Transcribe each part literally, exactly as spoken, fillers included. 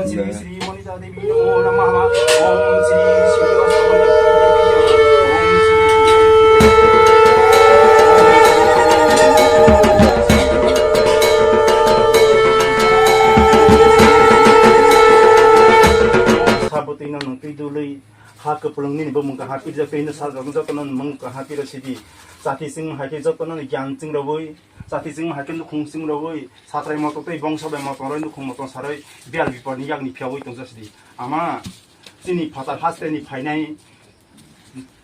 Sri Sri Monita Devi namo namaha. Om Sri Sri Srivastava Devi namo. Om Sri Sabutino nung twi dului ha kwplwng nini bumung kaham pirjak twi no sajak jotono mung kaham piro sidi. Chati chwng hai khe jotono gyan chwng rogwi, chati chwng hai khe nukhung chwng rogwi, satrai moto tei bongso bai moto roi nukhung moto saroi biyal biporni yakni phiyogwi tongja sidi. Ama chini phatar hasteni phainai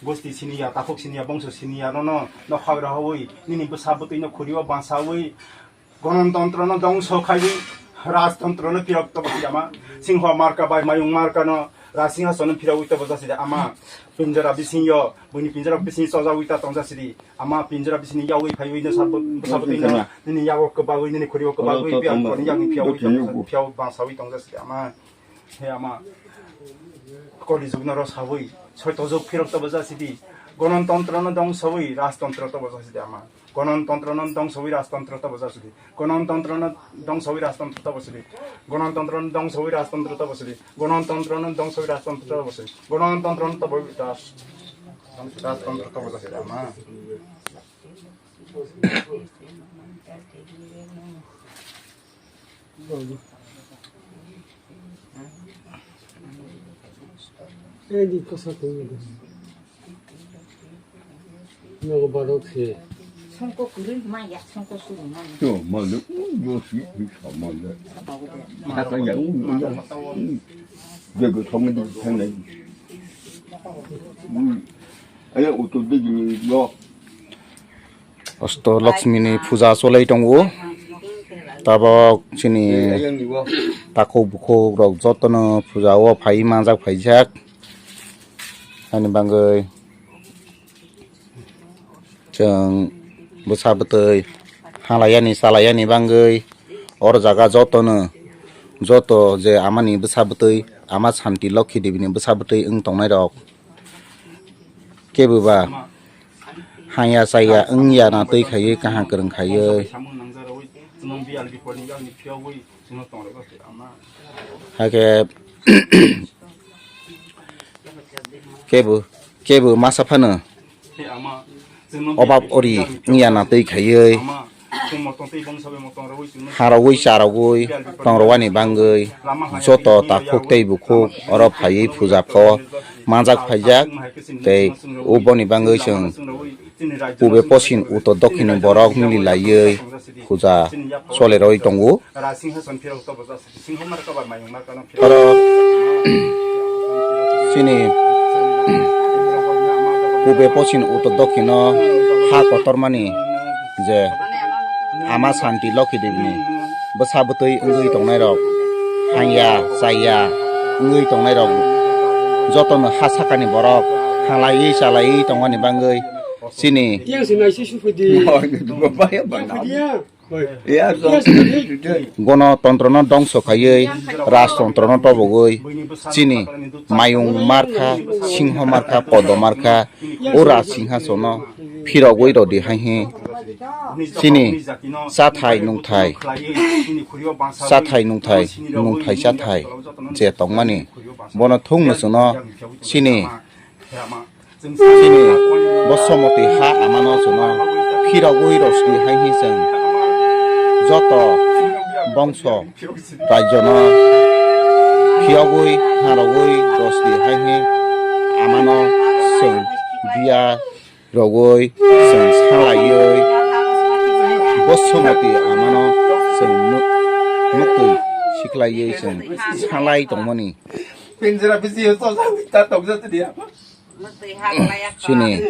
gosti siniya, takhuk siniya, bongso siniya, nono nokhak rohoi, nini bwsa bwtwi no khuri o basawi, Gonotontro no dongso khaiwi, rajtontro no phirok tobo sidi ama. Singho marka bai mayung marka no, rajsinghason no phirogwi tobo jasi de ama. Pinjara bising yo, buini pinjara bising chojagwi ta tongja sidi. Ama pinjara bising yagwi phaiwi no sabo, sabo twi no, nini yago kwbagwi, nini khuri o kwbagwi, biyang korni yakni phiyogwi tongja sidi, phiyog bangsawi tongja sidi ama. He ama, Koli jugno rw sawi, soito jug phirok tobo jasidi, Gonotontro no dong sawi, Rajtontro tobo jasidi ama. Gonotontro no dong sawi, Rajtontro tobo jasidi. Gonotontro no dong sawi, Rajtontro tobo sidi. Gonotontro no dong sawi, Rajtontro tobo sidi. Gonotontro no dong sawi, Rajtontro tobo sidi. Gonotontro no tobo ras-, Rajtontro tobo jasidi ama. Edi kosa tongwi de. Nogo barok se. Songko kwrwi ma ya, songko suru ma ya. To, ma le, yo si, si sa ma le. Saka ya, u, ya. Bego thong di thang nai. Aya, u to de ni yo. Osto Lakshmi ni puja cholai tongo. Tabok chini takhuk bukhuk rok jotono puja o phai manjak phaijak. Ani bagwi chwng bwsa bwtwi halaiyani chalaiyani bagwi oro jaga jotono joto je amani bwsa bwtwi ama Santi Lokhi Devi ni bwsa bwtwi wng tongnai rok. Kebo ba haya chaya wngya na twi khaiwi kaham kwrwng khaiwi. Hakhe kebo, kebo masa phano obab ori wngya na twi khaiwi. Harogwi charogwi tongrogwani bagwi joto takhuk tei bukhuk oro phaiwi puja kho manjak phaijak tei uboni bagwi chwng pube poschim uttor dokkhin ni borok mili laiwi puja choleroi tongo. Oro chini pube poschim uttor dokkhin o ha kotormani je ama Santi Lokhi Devi ni bwsa bwtwi wngwi tongnai rok, hangya chaya wngwi tongnai rok jotono ha sakani borok halaiwi chalaiwi tongmani bagwi chini Yang se nai se suphai di. Suphai di ya. Gonotontro no dongso khaiwi rajtontro no tobogwi chini mayung markha, singho markha, podo markha, o raj singhason no phirogwi rodi hai he chini chathai nungthai, chathai nungthai, nungthai chathai je tongmani bono thung no chwngno chini Chini bo somoti ha amano chwngno phirogwi rosdi hai hi chwng joto bongso rajyono phiyogwi harogwi rosdi hai hi amano chwng biya rogwi chwng salaiwi bo somoti amano chwng nuk-, nuktwi siklaiwi chwng salai tongmani. Pinjra bisi yo sosa ta toksa tidi ama. Chini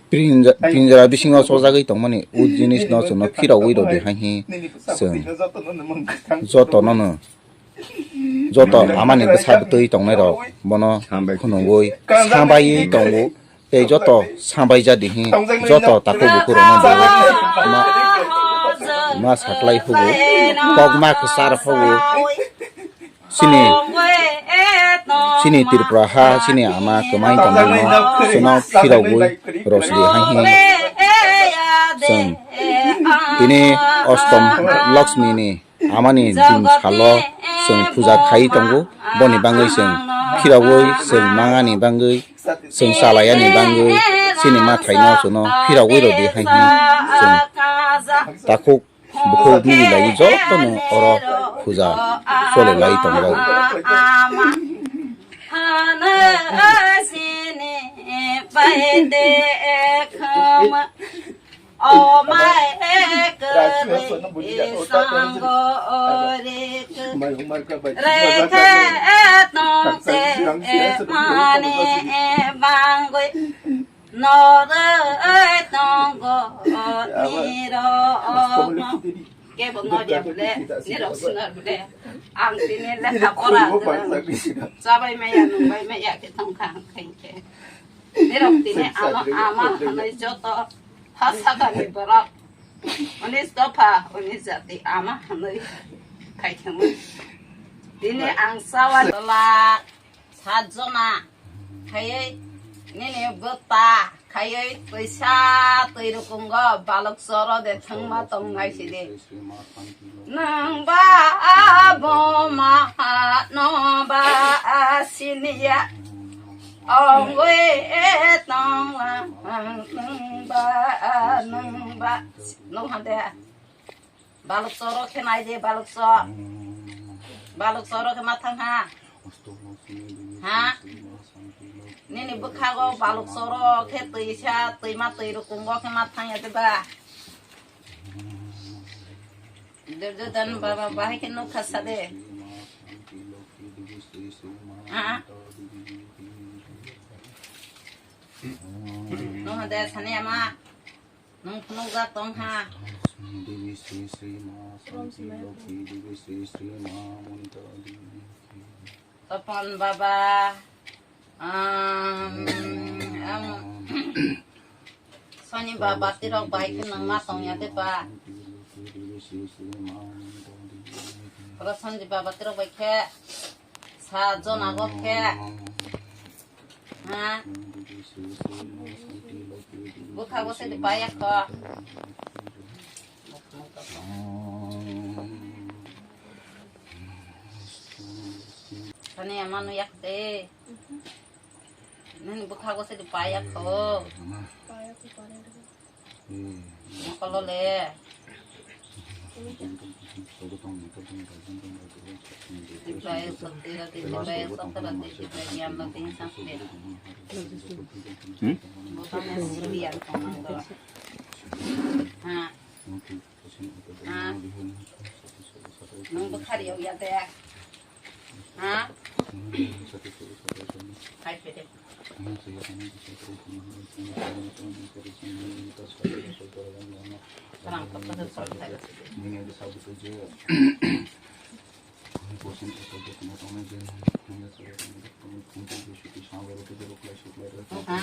pinja-, pinjra bisingo sojagwi tongmani o jinisno chwngno phirogwi rodi hai hi chwng jotonono, joto amani bwsa bwtwi tongnairok bono phunugwi sambaiwi tongo tei joto sambai jadi hi joto takhuk bukhurokno bo ma, ma saklai hugo, kokma kwchar hugo. Chini, chini Tripura ha, chini ama kwmai tongmano, chwngno phirogwi rosdi hai hi chwng tini Ostom Lakshmi ni amani din salo Chwng puja khai tongo, boni bagwi chwng phirogwi, chwng mangani bagwi, chwng chalaiyani bagwi, chini mathai no chwngno phirogwi rw di hai hwnwi chwng takhuk bukhuk mili lai jotono oro puja choli lai tongo. Noroi tongo nirok. Kebo nodia bole, nirok sinar bole. Ang tini lekha pora. Chabai maya, nungbai maya, khe tongkha ang khaikhe. Nirok tini ama, ama hanai joto. Hasakani borok. Unis dopha, unis jati ama hanai khaikhe. Tini ang sawa dola. Sat jona khaiwi nini bwta khaiwi twisa twi rukungo balok choro de thangma tongnai sidi. Nwng ba abo ma no ba siniya ongwi tonglang nwng ba nwng ba nwng hande. Balok choro khe nai de, balok cho. Balok choro khe ma thang ha. Ha? Nini bwkhago balok choro khe twisa, twima twi rukungo khe ma thang ya de ba. Durjodhan baba bahai khe nukha sa de. Ha? Nukha de sani ama. Nwng phunukjak tong ha. Devi Sri Sri Ma Santi Lokhi Devi Sri Sri Ma Monita Devi. Topon baba, um, um, Soni baba tirok bai khe nwng ma tong ya de ba. Devi Sri Sri Ma Monita Devi. Oro Sanji baba tirok bai khe sa jona go khe. Ha? Bwkha bwsai de paya kho. Sani ama no yak de. Nini bwkha bwsai de paya kho. Mokolo le. Dibai sakti rati, dibai sakti rati, dibai gyan rati, sakti. Hmm? Botane suri ang tong nang do. Ha. Ha. Nung bwkhari ya de. Ha? Hai pede. Rang kapa de sol thai. Ha.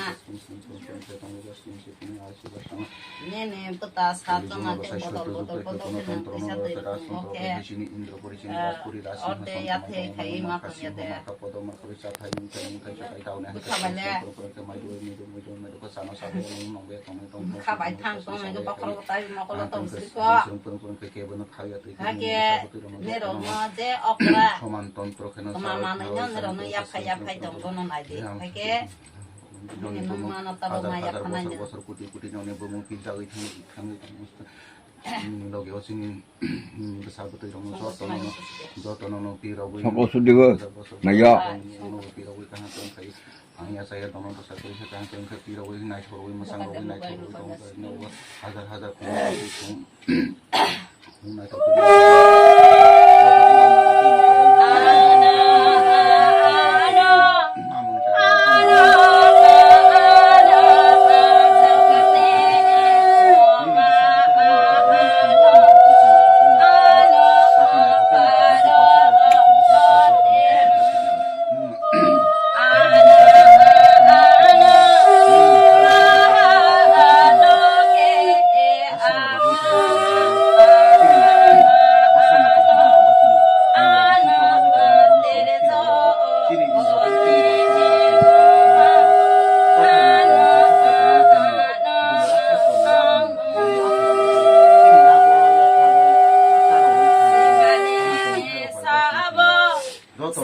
Nini bwta sa chwng bodol bodol bodol khe nang kisa twi rwkhe, orde yathai khai ma tong ya de. Bwkha bai le. Bwkha bai thang tong nai khe bokhorok tai mokolo tong siko. Hakhe nerokno je okra tongma manwino nerokno yaphai yaphai tongbono nai di. Hakhe nini mungmano tabok ma yaphanai. Bosor koti koti noni bumung pinjagwi thangwi thangwi thangwi. Nini loge o chini, nini bwsa bwtwi rokno jotono, jotono no pirogwi. Soko sudigo, naya. Pirogwi kaham tong khai. Ang ya saya dono bwsa twi khe kaham tong khe pirogwi naithorwi mwsang rogwi naithorwi tong khe no hajar hajar khum khum.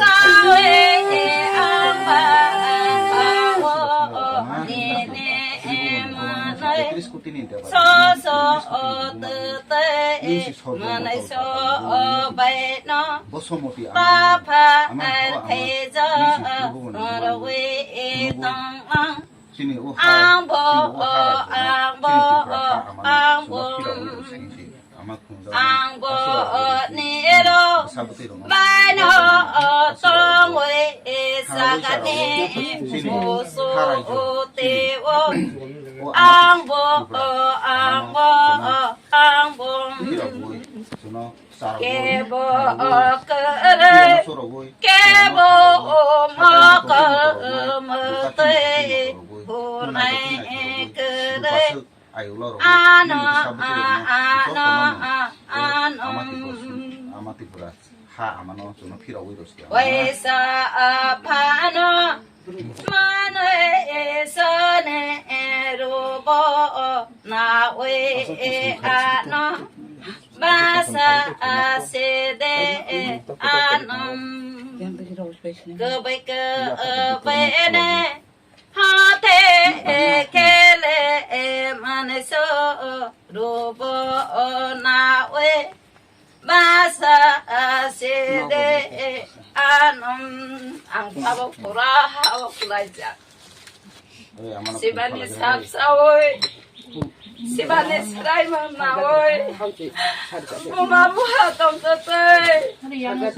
Awe, ang ba, ang ba, o, o, ne, ne, e, ma, nai. So, so, o, te, te, e, ma, nai, so, o, bai, no. Ta, pha, al, thai, jo, o, o, ro, we, e, tong, ang. Ang bo, o, ang bo, o, ang bo. Ang bo, o, niro, baino, o, tongwi, e, sagani, e, musu, o, te, o. Ang bo, o, ang bo, o, ang bo. Kebo kwrwi, kebo mokol mwtwi, hwnai kwrwi. Ano, ano, ano. Waisa aphano manwi sone rubo nawi ano. Basa asede anom. Kwbai kwbai ne hate kele manso rubo nawe. Basa asede anom. Ang tabok pura hao kulaijak. Sibani sapsa oi. Sibani srai mangna oi. Buma buha tongtotoi.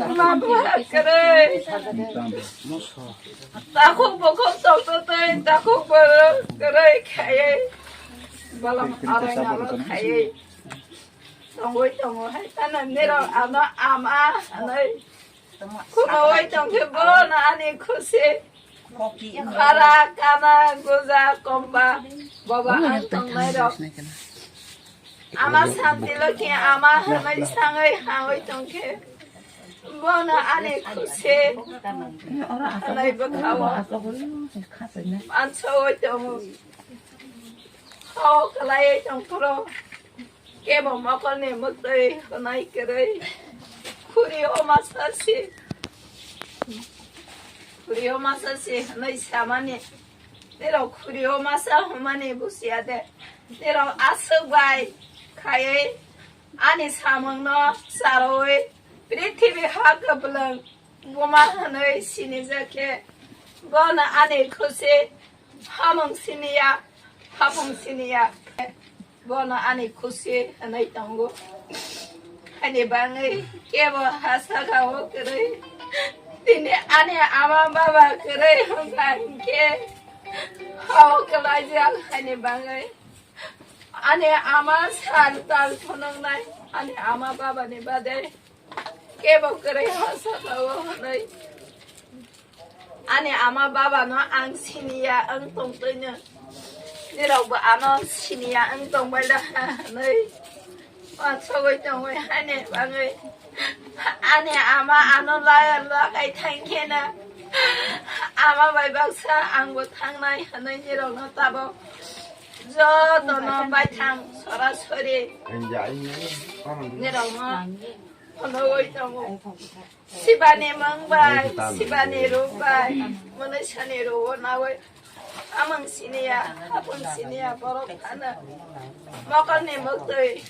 Buma buha kwrwi. Takhuk bukhuk tongtotoi. Takhuk borok kwrwi khaiwi. Balam arai nalo khaiwi. Tongwi tongo hai tano nirok ano ama hanwi. Khumui tongkhe bono ani khusi. Khara, kana, guja, komba, bobo ang tongnai rok. Ama santi lokhi ama hwnwi sangwi hangwi tongkhe. Bono ani khusi. Hwnwi bwkhao. Mansowi tongo. Hao khlaiwi tongphuru. Kebo mokolni mwktwi hwnai kwrwi. Khuri o masa si. Khuri o masa si hwnwi samani. Nirok khuri o masa hwnmani busiya de. Nirok aswk bai khaiwi ani samungno charwi prithibi ha kwplwng buma hwnwi sinijak khe bono ani khusi. Hamung siniya, hapung siniya. Bono ani khusi hwnwi tongo. Ani bangwi kebo ha saka o kwrwi. Tini ani ama baba kwrwi hwnkha hinkhe. Hao kwlaijak ani bangwi. Ani ama sal tal phunuknai. Ani ama baba ni bade. Kebo kwrwi ha saka o hwnwi. Ani ama baba no ang siniya wng tongtwino. Nirok bo ano siniya wng tongbai da hwnwi. Wansogwi tongwi haini bangwi. Ani ama ano laya lagai thangkheno. Ama bai baksa ang bo thangnai hwnwi nirok no tabok. Joto no baithang sorasori. Nirok no phunugwi tongo. Sibani mung bai, sibani ruk bai, mwnwi sani ruk o nawi. Amung siniya, hapung siniya, borok phano. Mokolni mwktwi,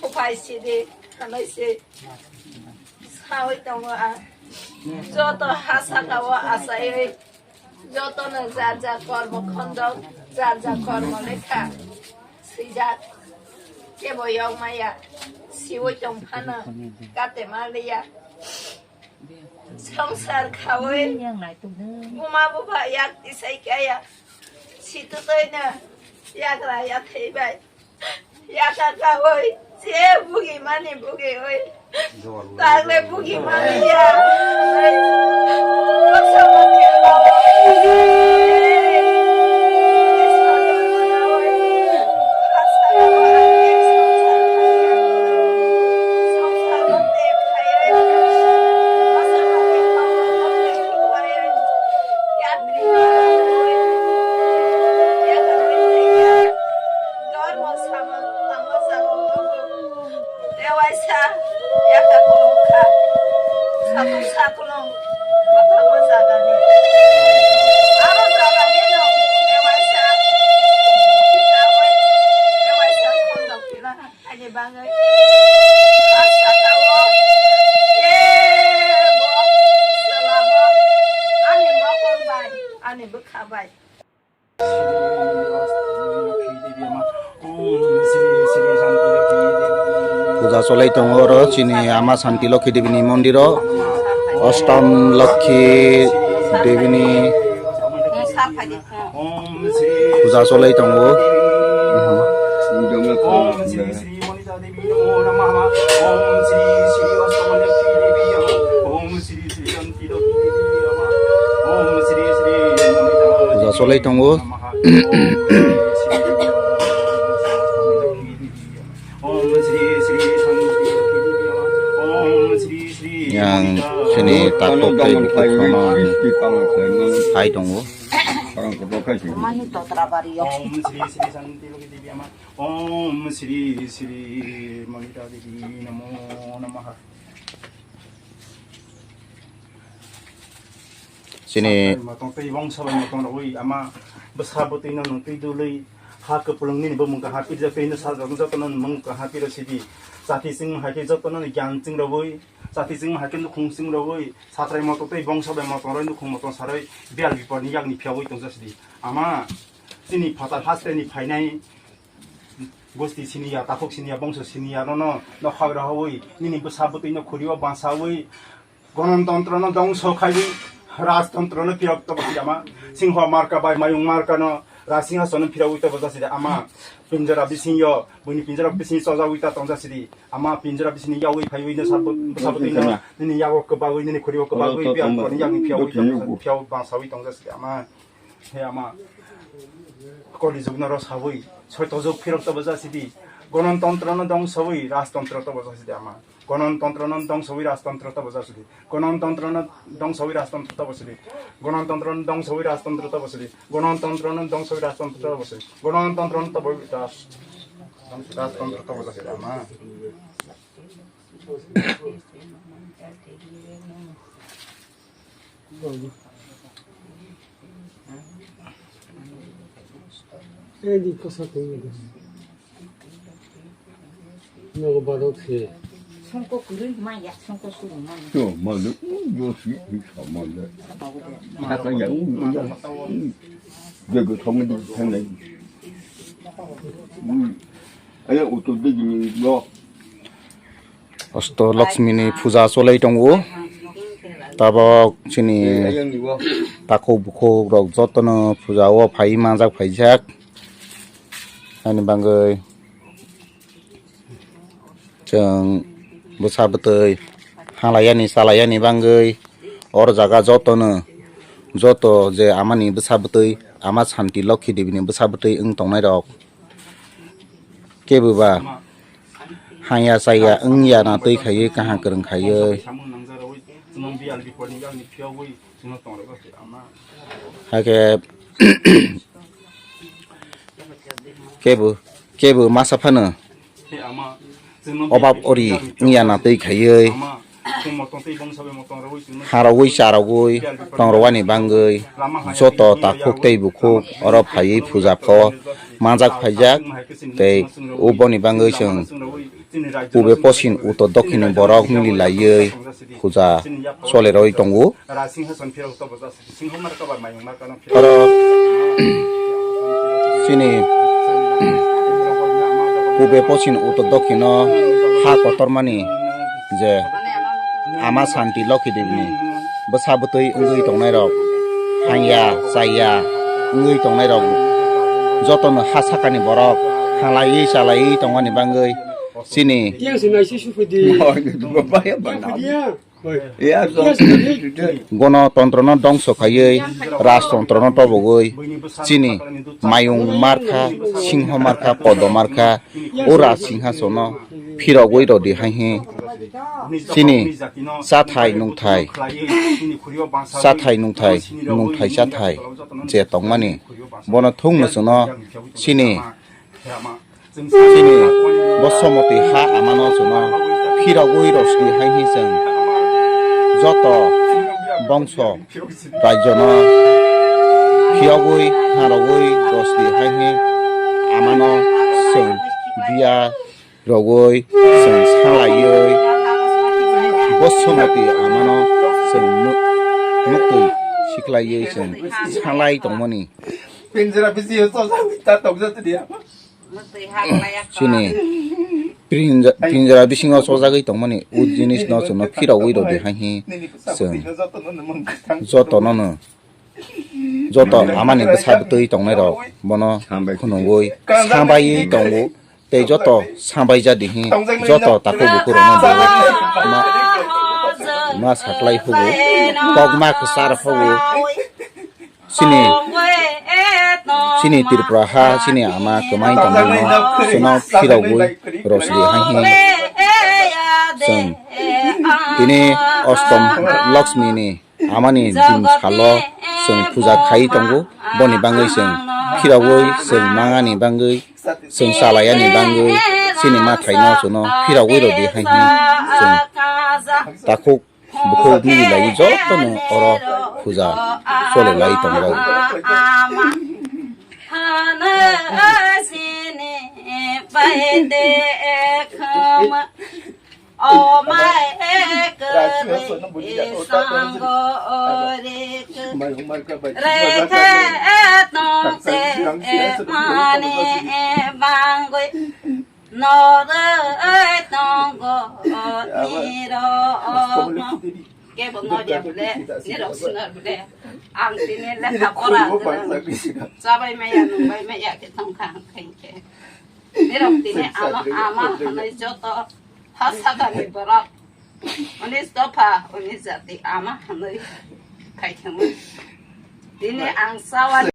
uphai sidi, hwnwi se sawi tongo ang. Joto ha saka o achaiwi. Jotono jar jar kormo khondo, jar jar kormo lekha swijak. Kebo yokmaya, siwi tong phano, kate maliya. Songsar khawi, buma bupha yak tisai kaya. Situtoino yagra yathai bai. Yaka kahoi, je bugi mani bugi oi. Tagle bugi mani ya. Dormo samung tangma jago. Tewaisa yaka kolokha. Satung sa Kothoma jagani. Aro jagani no ewaisa kijawi, ewaisa khondok pila ani bagwi. Asakao kebo selamo ani mokol bai, ani bwkha bai. Puja cholai tongo oro chini ama Santi Lokhi Devi ni mondiro. Ostom Lokhi Devi ni puja cholai tongo. Puja cholai tongo. Yang sini takhuk tei bukhuk phano hai tongo. Mani totra bari yok. Om Sri Sri Santi Lokhi Devi Ama. Om Sri Sri Monita Devi Namo Namaha. Chini matong tei bongsa bai matong rogwi ama bwsa bwtwi no nwng twi dului ha kwplwng nini bumung kaham pirjak tei no sajak joto no nwng kaham piro sidi. Chati chwng hai khe joto no gyan chwng rogwi, chati chwng hai khe nukhung chwng rogwi, satrai matong tei bongsa bai matong roi nukhung matong saroi biyal bipor ni yak ni phiya wi tongja sidi. Ama chini phatar haste ni phainai gosti siniya, takhuk siniya, bongso siniya, nono nokhak rohoi, nini bwsa bwtwi no khuri o bansawi, gonontantro no dongso khaiwi, rajtantro no phirok tobo sidi ama, singho marka bai mayung marka no, rajsinghason no phirogwi tobo jasidi ama, pinjara bisingyo, buini pinjara bising chojawi ta tongja sidi ama, pinjara bising yawi phaiwi no sabo, bwsa bwtwi no, nini yago kwbagwi, nini khuri o kwbagwi, biyang khorni yakni phiyogwi tongja, phiyogwi bansawi tongja sidi ama. He ama, Koli jugno rw sawi, soito jug phirok tobo jasidi, Gonontantro no dong sawi, Rajtantro tobo jasidi ama. Gonontantro no dong sawi, Rajtantro tobo jasidi. Gonontantro no dong sawi, Rajtantro tobo sidi. Gonontantro no dong sawi, Rajtantro tobo sidi. Gonontantro no dong sawi, Rajtantro tobo sidi. Gonontantro no tobo Raj-, Rajtantro tobo jasidi ama. Edi kosa koi edi. Nogo badok se. Songko kurui maya, songko suru maya. Yo, malu, yo si, si sa malu. Saka ya, u, ya. Jago thong di thang lai. Aya uto de ni lo. Osto Lakshmi ni puja cholai tongo. Tabok chini takhuk bukhuk rok jotono puja o phai manjak phaijak. Ani bangwi chwng bwsa bwtwi halaiyani chalaiyani bangwi or jaga jotono joto je amani bwsa bwtwi ama Santi Lokhi Devi ni bwsa bwtwi wng tongnai rok kebo ba haya chaya wngya na twi khaiwi kaham kwrwng khaiwi. Hakhe kebo, kebo masa phano obab ori wngya na twi khaiwi harogwi charogwi tongrogwani bangwi joto takhuk tei bukhuk oro phaiwi puja pho manjak phaijak tei oboni bangwi chwng pube poschim uttor dokkhin borok mili laiwi puja soleroi tongo. Oro chini pube poschim uttor dokkhin o ha kotormani je ama Santi Lokhi Devi ni bwsa bwtwi wngwi tongnai rok, hangya chaya wngwi tongnai rok jotono ha sakani borok halaiwi chalaiwi tongmani bangwi chini Gonotontrono dongso khaiwi, rajtontrono tobogwi, chini mayung markha, singho markha, podo markha, o raj singhasono phirogwi rwdi hai hi. Chini chathai nungthai, chathai nungthai, nungthai chathai je tongmani, bono thung muchungno chini Chini bosomoti ha amano chwngno phirogwi rwsdi hai hi chwng joto Tongso rajyono phiyogwi, harogwi, rosdi hai hwnwi amano chwng biya rogwi, chwng salaiwi, bosomati amano chwng nuk-, nuktwi siklaiwi chwng salai tongmani. Pinjra bisingo chojagwi ta tongja tini ama. Chini pinja-, pinjra bisingo chojagwi tongmani o jinisno chwngno phirogwi rodi hai hi chwng jotono no, joto amani bwsa bwtwi tongnairok bono khunugwi sambaiwi tongo. Tei joto sambai jadi hi, joto takhuk bukhuk rokno bo ma, ma saklai hugo, kok ma kwchar hugo. Chini, chini Tripura ha, chini ama kwmai tongmano, chwngno phirogwi rosdi hai hi chwng tini Ostom Lakshmi ni amani din salo chwng puja khai tongo, boni bangwi chwng phirogwi chwng mangani bangwi chwng chalayani bangwi chini mathaino chwngno phirogwi rodi hai hi chwng takhuk bukhuk mili lai jotono oro puja choli lai tongo. O mai kwrwi sango ori kwrwi khe tong se mani bangwi norwi tongo nirok. Kebo nodia bole, nirok sinar bole. Ang tini lekha pora gwnang. Chabai maya, nungbai maya khe tongkha ang khain khe. Nirok tini ama, ama hwnwi joto ha sakani borok. Unis dopha, unis jati ama hwnwi khai thangwi. Tini ang chawa